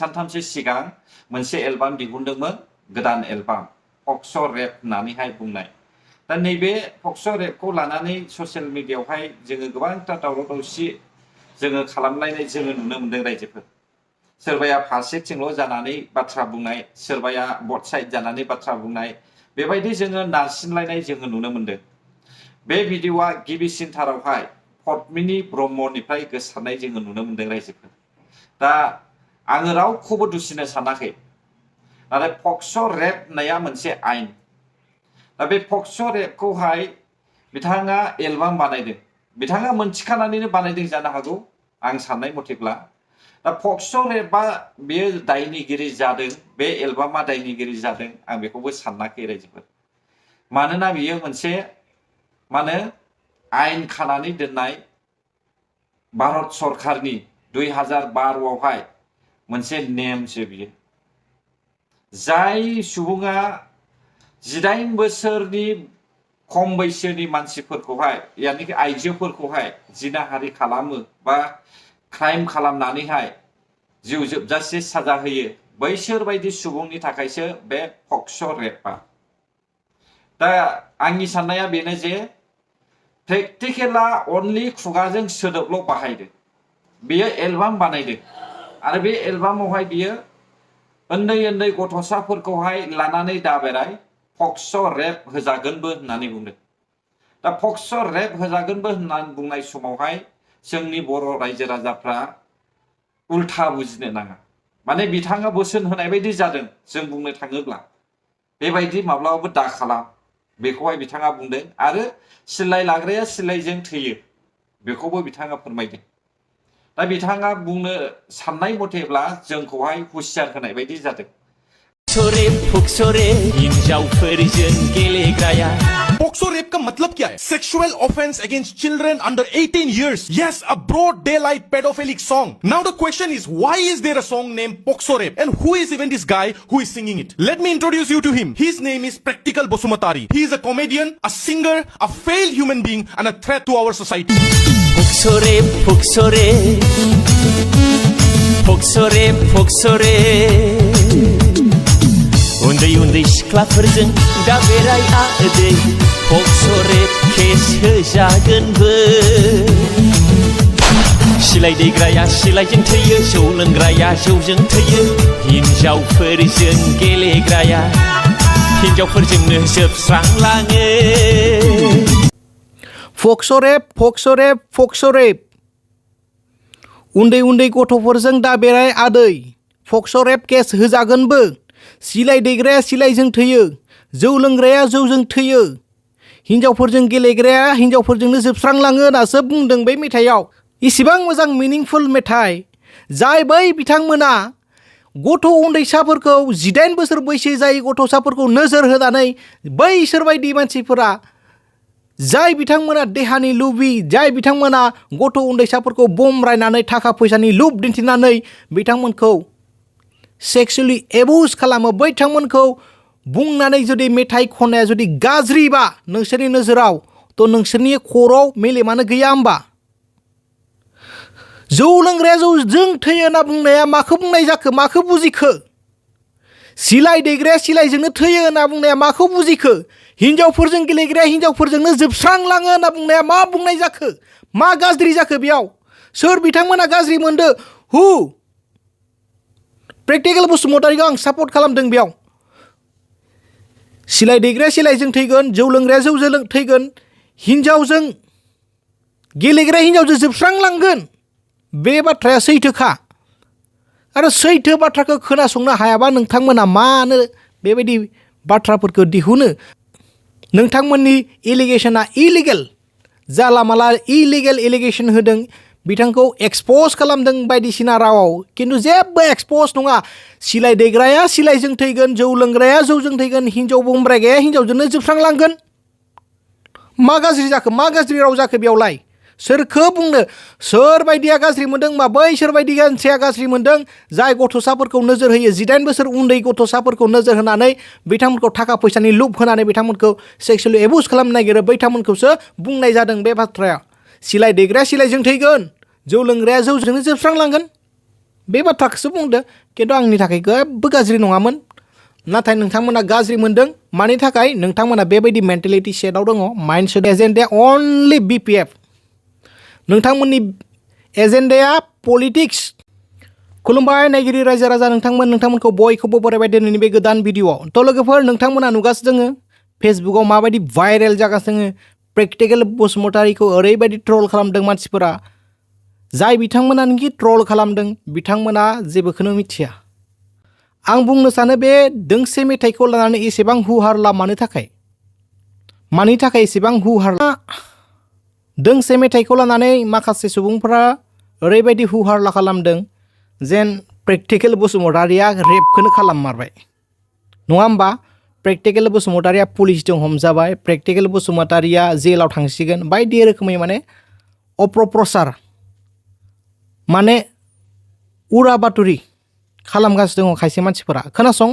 सानथामसो सिगां मोनसे एलबाम दिहुनदोंमोन गोदान एलबाम फक्स' रेप होननानैहाय बुंनाय दा नैबे फक्स' रेपखौ लानानै ससियेल मिडियायावहाय जोङो गोबांथार दावराव दावसि जोङो खालामलायनाय जोङो नुनो मोनदों रायजोफोर सोरबाया फारसेथिंल' जानानै बाथ्रा बुंनाय सोरबाया बथ साइड जानानै बाथ्रा बुंनाय बेबायदि जोङो नारसिनलायनाय जोङो नुनो मोनदों बे भिडिअ'आ गिबिसिनथारावहाय पद्मिनी ब्रह्मनिफ्राय गोसारनाय जोङो नुनो मोनदों रायजोफोर दा आङो रावखौबो दुसिनो सानाखै नाथाय फक्स' रेप होननाया मोनसे आयेन दा बे फक्स' रेपखौहाय बिथाङा एलबाम बानायदों बिथाङा मोनथिखानानैनो बानायदों जानो हागौ आं साननाय मथेब्ला दा फक्स' रेपआ बेयो दायनिगिरि जादों बे एलबामा दायनिगिरि जादों आं बेखौबो सानाखै रायजोफोर मानोना बियो मोनसे माने आयेन खानानै दोननाय भारत सरकारनि 2012आवहाय मोनसे नेमसो बियो जाय सुबुङा 18 बोसोरनि खम बैसोनि मानसिफोरखौहाय यानिकि आइजोफोरखौहाय जिनाहारि खालामो बा क्राइम खालामनानैहाय जिउ जोबजासे साजा होयो बैसोर बायदि सुबुंनि थाखायसो बे फक्स' रेपआ दा आंनि साननाया बेनो जे प्रेक्टिकेला अनलि खुगाजों सोदोबल' बाहायदों बियो एलबाम बानायदों आरो बे एलबामावहाय बियो उन्दै उन्दै गथ'साफोरखौहाय लानानै दाबेराय फक्स' रेप होजागोनबो होननानै बुंदों दा फक्स' रेप होजागोनबो होननानै बुंनाय समावहाय जोंनि बर' रायजो राजाफ्रा उल्था बुजिनो नाङा माने बिथाङा बोसोन होनाय बायदि जादों जों बुंनो थाङोब्ला बेबायदि माब्लाबाबो दा खालाम बेखौहाय बिथाङा बुंदों आरो सिलाय लाग्राया सिलायजों थैयो बेखौबो बिथाङा फोरमायदों दा बिथाङा बुंनो साननाय मथेब्ला जोंखौहाय हुसियार होनाय बायदि जादों Poxo rape का मतलब क्या है? Sexual offense against children under 18 years. Yes, a broad daylight pedophilic song. Now the question is, why is there a song named Poxo rape? And who is even this guy who is singing it? Let me introduce you to him. His name is Practical Bosumatari. He is a comedian, a singer, a failed human being, and a threat to our society. Poxo rape, Poxo rape, Poxo rape, Poxo rape. उन्दै सिख्लाफोरजों दाबेराय आदै फक्स' rape case होजागोनबो सिलाय दैग्राया सिलायजों थैयो जौ लोंग्राया जौजों थैयो हिनजावफोरजों गेलेग्राया हिनजावफोरजोंनो जोबस्रांलाङो फक्स' रेप फक्स' रेप फक्स' रेप उन्दै गथ'फोरजों दाबेराय आदै फक्स' रेप केस होजागोनबो सिलाय दैग्राया सिलायजों थैयो जौ लोंग्राया जौजों थैयो हिनजावफोरजों गेलेग्राया हिनजावफोरजोंनो जोबस्रांलाङो होननासो बुंदों बे मेथाइयाव इसिबां मोजां मिनिंफुल मेथाइ जाय बै बिथांमोना गथ' उन्दैसाफोरखौ 18 बोसोर बैसो जायै गथ'साफोरखौ नोजोर होनानै बैसोरबायदि मानसिफोरा जाय बिथांमोना देहानि लुबि जाय बिथांमोना गथ' उन्दैसाफोरखौ बमब्रायनानै थाखा फैसानि लुब दिन्थिनानै बिथांमोनखौ सेक्सुअली एब्यूज खालामो बैथांमोनखौ बुंनानै जुदि मेथाइ खननाया जुदि गाज्रिबा नोंसोरनि नोजोराव थ' नोंसोरनि खर'आव मेलेमानो गैया होमबा जौ लोंग्राया जौजों थैयो होनना बुंनाया माखौ बुंनाय जाखो माखौ बुजिखो सिलाय दैग्राया सिलायजोंनो थैयो होनना बुंनाया माखौ बुजिखो हिनजावफोरजों गेलेग्राया हिनजावफोरजोंनो जोबस्रांलाङो होनना बुंनाया मा बुंनाय जाखो मा गाज्रि जाखो बेयाव सोर बिथांमोना गाज्रि मोनदो हु प्रेक्टिकल बसुमतारीखौ आं सापर्ट खालामदों बेयाव सिलाय दैग्राया सिलायजों थैगोन जौ लोंग्राया जौजों थैगोन हिनजावजों गेलेग्राया हिनजावजों जोबस्रांलांगोन बे बाथ्राया सैथोखा आरो सैथो बाथ्राखौ खोनासंनो हायाबा नोंथांमोना मानो बेबायदि बाथ्राफोरखौ दिहुनो नोंथांमोननि एलिगेशना इलिगेल जाला माला इलिगेल एलिगेशन होदों बिथांखौ एक्सप'ज खालामदों बायदिसिना रावाव खिन्थु जेबो एक्सप'ज नङा सिलाय दैग्राया सिलायजों थैगोन जौ लोंग्राया जौजों थैगोन हिनजाव बमब्रायग्राया हिनजावजोंनो जोबस्रांलांगोन मा गाज्रि जाखो मा गाज्रि राव जाखो बेयावलाय सोरखौ बुंनो सोरबायदिया गाज्रि मोनदों मा बैसोरबायदि मानसिया गाज्रि मोनदों जाय गथ'साफोरखौ नोजोर होयो 18 बोसोर उन्दै गथ'साफोरखौ नोजोर होनानै बिथांमोनखौ थाखा फैसानि लुब होनानै बिथांमोनखौ सेक्सुअली एब्यूज खालामनो नागिरो बिथांमोनखौसो बुंनाय जादों बे बाथ्राया सिलाय दैग्राया सिलायजों थैगोन जौ लोंग्राया जौजोंनो जोबस्रांलांगोन बे बाथ्राखौसो बुंदो खिन्थु आंनि थाखाय जेबो गाज्रि नङामोन नाथाय नोंथांमोना गाज्रि मोनदों मानि थाखाय नोंथांमोना बेबायदि मेन्टेलिटि सेटआव दङ माइन्ड सेट एजेन्डाया अनलि BPF नोंथांमोननि एजेन्डाया पलिटिक्स खुलुमबाय नायगिरि रायजो राजा नोंथांमोनखौ बयखौबो बरायबाय दिनैनि बे गोदान भिडिअ'आव थ' लोगोफोर नोंथांमोना नुगासिनो दोङो फेसबुकआव माबायदि भाइरेल जागासिनो प्रेक्टिकेल बसुमतारीखौ ओरैबायदि ट्रल खालामदों मानसिफोरा जाय बिथांमोनानोखि ट्रल खालामदों बिथांमोना जेबोखौनो मिथिया आं बुंनो सानो बे दोंसे मेथाइखौ लानानै एसेबां हुहारला मानि थाखाय एसेबां हुहारला दोंसे मेथाइखौ लानानै माखासे सुबुंफोरा ओरैबायदि हुहारला खालामदों जेन प्रेक्टिकेल बसुमतारीया रेपखौनो खालाममारबाय नङा होमबा प्रेक्टिकेल बसुमतारीया पुलिसजों हमजाबाय प्रेक्टिकेल बसुमतारीया जेलाव थांसिगोन बायदि रोखोमै माने अप्रप्रचार माने उरा बातुरि खालामगासिनो दङ खायसे मानसिफोरा खोनासं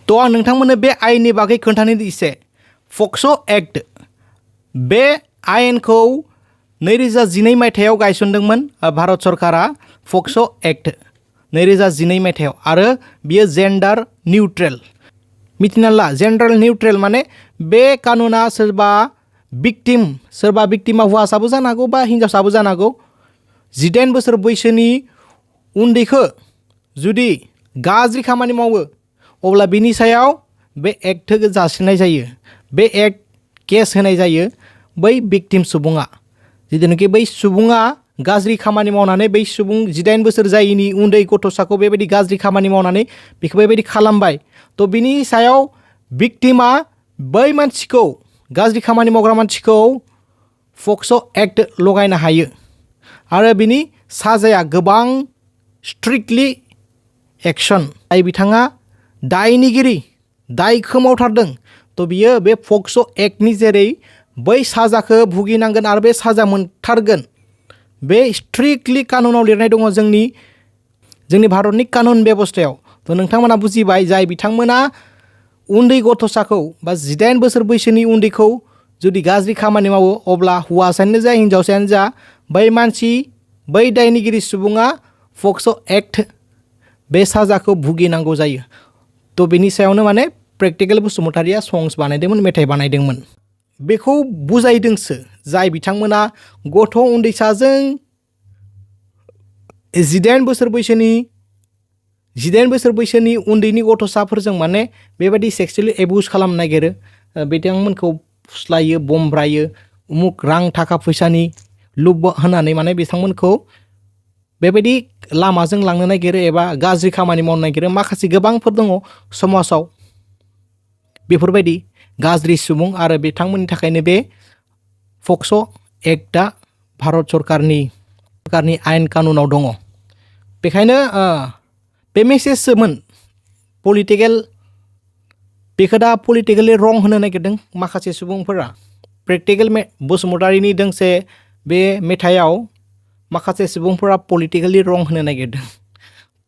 थ' आं नोंथांमोननो बे आयेननि बागै खोन्थानो एसे पक्स' एक्ट बे आयेनखौ 2012 मायथाइयाव गायसनदोंमोन भारत सरकारा पक्स' एक्ट 2012 मायथाइयाव आरो बियो जेन्डार निउट्रेल मिथिना ला जेन्डार निउट्रेल माने बे कानुना सोरबा भिक्टिमा हौवासाबो जानो हागौ बा हिन्जावसाबो जानो हागौ 18 बोसोर बैसोनि उन्दैखौ जुदि गाज्रि खामानि मावो अब्ला बिनि सायाव बे एक्टखौ जासिनाय जायो बे एक्ट केस होनाय जायो बै भिक्टिम सुबुङा जिथुनाखि बै सुबुङा गाज्रि खामानि मावनानै बै सुबुं 18 बोसोर जायैनि उन्दै गथ'साखौ बेबायदि गाज्रि खामानि मावनानै बेखौ बेबायदि खालामबाय थ' बिनि सायाव भिक्टिमा बै मानसिखौ गाज्रि खामानि मावग्रा मानसिखौ पक्स' एक्ट लगायनो हायो आरो बिनि साजाया गोबां स्ट्रिक्टलि एक्सन जाय बिथाङा दायनिगिरि दायखौ मावथारदों थ' बियो बे पक्स' एक्टनि जेरै बै साजाखौ भुगिनांगोन आरो बे साजा मोनथारगोन बे स्ट्रिक्टलि कानुनाव लिरनाय दङ जोंनि भारतनि कानुन बेबस्थायाव थ' नोंथांमोना बुजिबाय जाय बिथांमोना उन्दै गथ'साखौ बा 18 बोसोर बैसोनि उन्दैखौ जुदि गाज्रि खामानि मावो अब्ला हौवासायानो जा हिन्जावसायानो जा बै मानसि बै दायनिगिरि सुबुङा पक्स' एक्ट बे साजाखौ भुगिनांगौ जायो थ' बेनि सायावनो माने प्रेक्टिकेल बसुमतारीया संस बानायदोंमोन मेथाइ बानायदोंमोन बेखौ बुजायदोंसो जाय बिथांमोना गथ' उन्दैसाजों 18 बोसोर बैसोनि उन्दैनि गथ'साफोरजों माने बेबायदि सेक्सुवेलि एबिउस खालामनो नागिरो बिथांमोनखौ फुस्लायो बमब्रायो उमुक रां थाखा फैसानि लुब होनानै माने बिथांमोनखौ बेबायदि लामाजों लांनो नागिरो एबा गाज्रि खामानि मावनो नागिरो माखासे गोबांफोर दङ समाजाव बेफोरबायदि गाज्रि सुबुं आरो बिथांमोननि थाखायनो बे पक्स' एक्टआ भारत सरकारनि आयेन कानुनाव दङ बेखायनो बे मेसेजसोमोन बेखौ दा पलिटिकेलि रं होनो नागिरदों माखासे सुबुंफोरा प्रेक्टिकेल बसुमतारीनि दोंसे बे मेथाइयाव माखासे सुबुंफोरा पलिटिकेलि रं होनो नागिरदों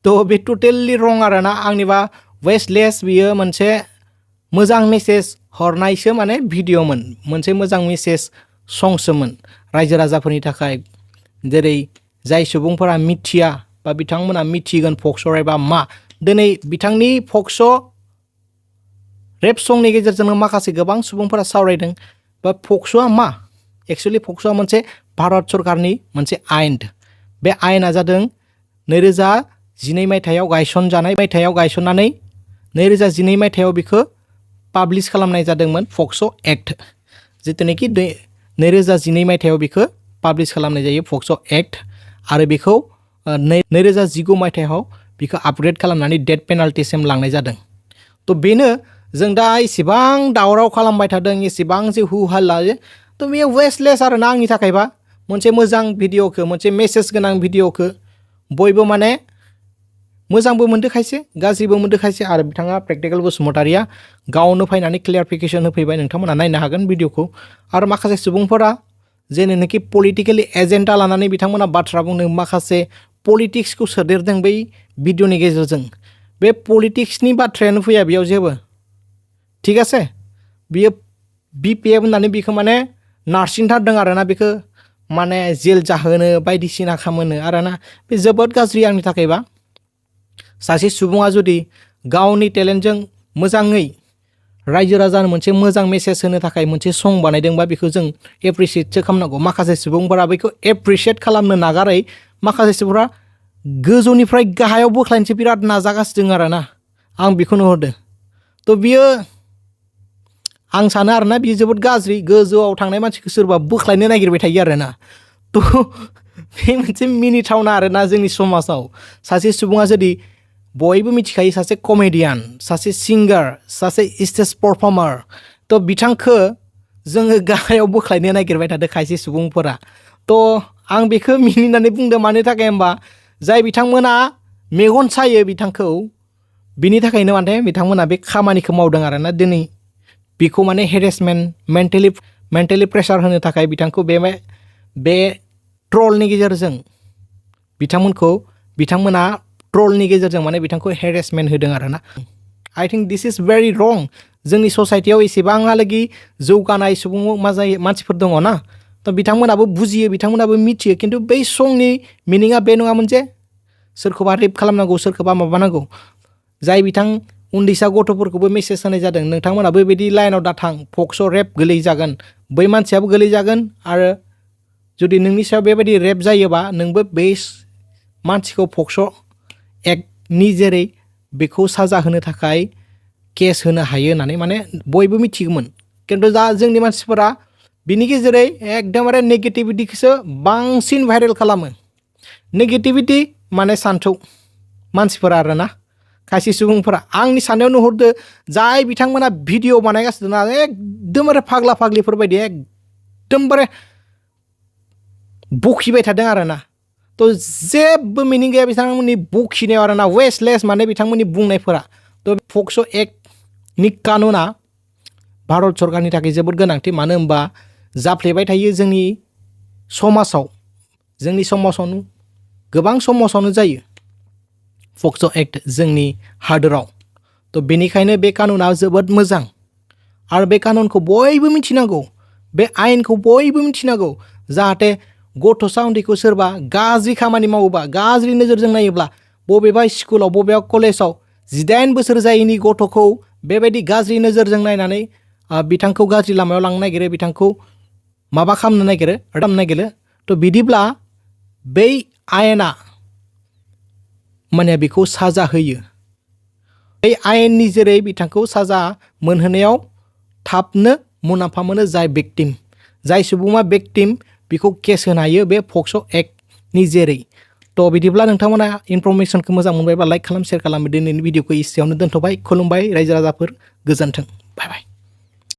थ' बे टटेलि रं आरोना आंनिबा वेस्टलेस बियो मोनसे मोजां मेसेज हरनायसो माने भिडिअ'मोन मोनसे मोजां मेसेज संसोमोन रायजो राजाफोरनि थाखाय जेरै जाय सुबुंफोरा मिथिया बा बिथांमोना मिथिगोन पक्स' रेपआ मा दिनै बिथांनि पक्स' रेप संनि गेजेरजोंनो माखासे गोबां सुबुंफोरा सावरायदों बा पक्स'आ मा एक्सुवेलि पक्स'आ मोनसे भारत सरकारनि मोनसे आयेन बे आयेना जादों 2012 मायथाइयाव गायसननानै 2012 मायथाइयाव बेखौ पाब्लिश खालामनाय जादोंमोन पक्स' एक्ट जिथुनाखि 2012 मायथाइयाव बेखौ पाब्लिश खालामनाय जायो पक्स' एक्ट आरो बेखौ 2019 मायथाइयाव बेखौ आपग्रेड खालामनानै डेथ पेनाल्टिसिम लांनाय जादों थ' बेनो जों दा इसेबां दावराव खालामबाय थादों इसेबां जे हुहाल्ला थ' बेयो वेस्टलेस आरोना आंनि थाखायबा मोनसे मोजां भिडिअ'खौ मोनसे मेसेज गोनां भिडिअ'खौ बयबो माने मोजांबो मोनदो खायसे गाज्रिबो मोनदो खायसे आरो बिथाङा प्रेक्टिकेल बसुमतारीया गावनो फैनानै क्लियारिफिकेसन होफैबाय नोंथांमोना नायनो हागोन भिडिअ'खौ आरो माखासे सुबुंफोरा जेनोखि पलिटिकेलि एजेन्डा लानानै बिथांमोना बाथ्रा बुंदों माखासे पलिटिक्सखौ सोदेरदों बै भिडिअ'नि गेजेरजों बे पलिटिक्सनि बाथ्रायानो फैया बेयाव जेबो ठीक आसे बियो BPF होननानै बेखौ माने नारसिनथारदों आरोना बेखौ माने जेल जाहोनो बायदिसिना खालामनो आरोना बे जोबोद गाज्रि आंनि थाखायबा सासे सुबुङा जुदि गावनि टेलेन्टजों मोजाङै रायजो राजानो मोनसे मोजां मेसेज होनो थाखाय मोनसे सं बानायदोंबा बेखौ जों एप्रिसियेटसो खालामनांगौ माखासे सुबुंफोरा बेखौ एप्रिसियेट खालामनो नागारै माखासे सुबुंफोरा गोजौनिफ्राय गाहायाव बोख्लायनोसो बिराद नाजागासिनो दं आरोना आं बेखौ नुहुरदों थ' बियो आं सानो आरोना बियो जोबोद गाज्रि गोजौआव थांनाय मानसिखौ सोरबा बोख्लायनो नागिरबाय थायो आरोना थ' बे मोनसे मिनिथावना आरोना जोंनि समाजाव सासे सुबुङा जुदि बयबो मिथिखायो सासे कमेडियान सासे सिंगार सासे स्टेज पारफर्मार थ' बिथांखौ जोङो गाहायाव बोख्लायनो नागिरबाय थादों खायसे सुबुंफोरा थ' आं बेखौ मिनिनानै बुंदों मानो थाखाय होमबा जाय बिथांमोना मेगन सायो बिथांखौ बिनि थाखायनो माने बिथांमोना बे खामानिखौ मावदों आरोना दिनै बेखौ माने हेरेसमेन्ट मेन्टेलि प्रेसार होनो थाखाय बिथांखौ बे ट्रलनि गेजेरजों बिथांमोना ट्रलनि गेजेरजों माने बिथांखौ हेरेसमेन्ट होदों आरोना I think this is very रं जोंनि ससाइटियाव एसेबांहालागि जौगानाय सुबुं मानसिफोर दङ ना थ' बिथांमोनाबो बुजियो बिथांमोनाबो मिथियो खिन्थु बै संनि मिनिङा बे नङामोन जे सोरखौबा रेप खालामनांगौ सोरखौबा माबानांगौ जाय बिथां उन्दैसा गथ'फोरखौबो मेसेज होनाय जादों नोंथांमोनाबो बेबायदि लाइनाव दाथां पक्स' रेप गोलैजागोन बै मानसियाबो गोलैजागोन आरो जुदि नोंनि सायाव बेबायदि रेप जायोबा नोंबो बै मानसिखौ पक्स' एक्टनि जेरै बेखौ साजा होनो थाखाय केस होनो हायो होननानै माने बयबो मिथिगौमोन खिन्थु दा जोंनि मानसिफोरा बिनि गेजेरै एकदमबारे नेगेटिभिटिखौसो बांसिन भाइरेल खालामो नेगेटिभिटि माने सान्थौ मानसिफोरा आरोना खायसे सुबुंफोरा आंनि साननायाव नुहुरदो जाय बिथांमोना भिडिअ बानायगासिनो ना एकदमबारे फाग्ला फाग्लिफोरबायदि एकदमबारे बखिबाय थादों आरोना थ' जेबो मिनिं गैया बिथांमोननि बखिनायाव आरोना वेस्टलेस माने बिथांमोननि बुंनायफोरा थ' पक्स' एक्टनि कानुना भारत सरकारनि थाखाय जोबोद गोनांथि मानो होनबा जाफ्लेबाय थायो जोंनि समाजावनो गोबां समाजावनो जायो पक्स' एक्ट जोंनि हादोराव थ' बेनिखायनो बे कानुना जोबोद मोजां आरो बे कानुनखौ बयबो मिथिनांगौ बे आयेनखौ बयबो मिथिनांगौ जाहाथे गथ'सा उन्दैखौ सोरबा गाज्रि खामानि मावोबा गाज्रि नोजोरजों नायोब्ला बबेबा स्कुलाव बबेबा कलेजाव 18 बोसोर जायैनि गथ'खौ बेबायदि गाज्रि नोजोरजों नायनानै बिथांखौ गाज्रि लामायाव लांनो नागिरो बिथांखौ माबा खालामनो नागिरो थ' बिदिब्ला बै आयेना माने बेखौ साजा होयो बै आयेननि जेरै बिथांखौ साजा मोनहोनायाव थाबनो मुलाम्फा मोनो जाय सुबुङा भिक्टिम बेखौ केस होनो हायो बे पक्स' एक्टनि जेरै थ' बिदिब्ला नोंथांमोना इनफरमेसनखौ मोजां मोनबायबा लाइक खालाम शेयार खालाम दिनैनि भिडिअखौ एसेयावनो दोनथ'बाय खुलुमबाय रायजो राजाफोर गोजोन्थों बाय बाय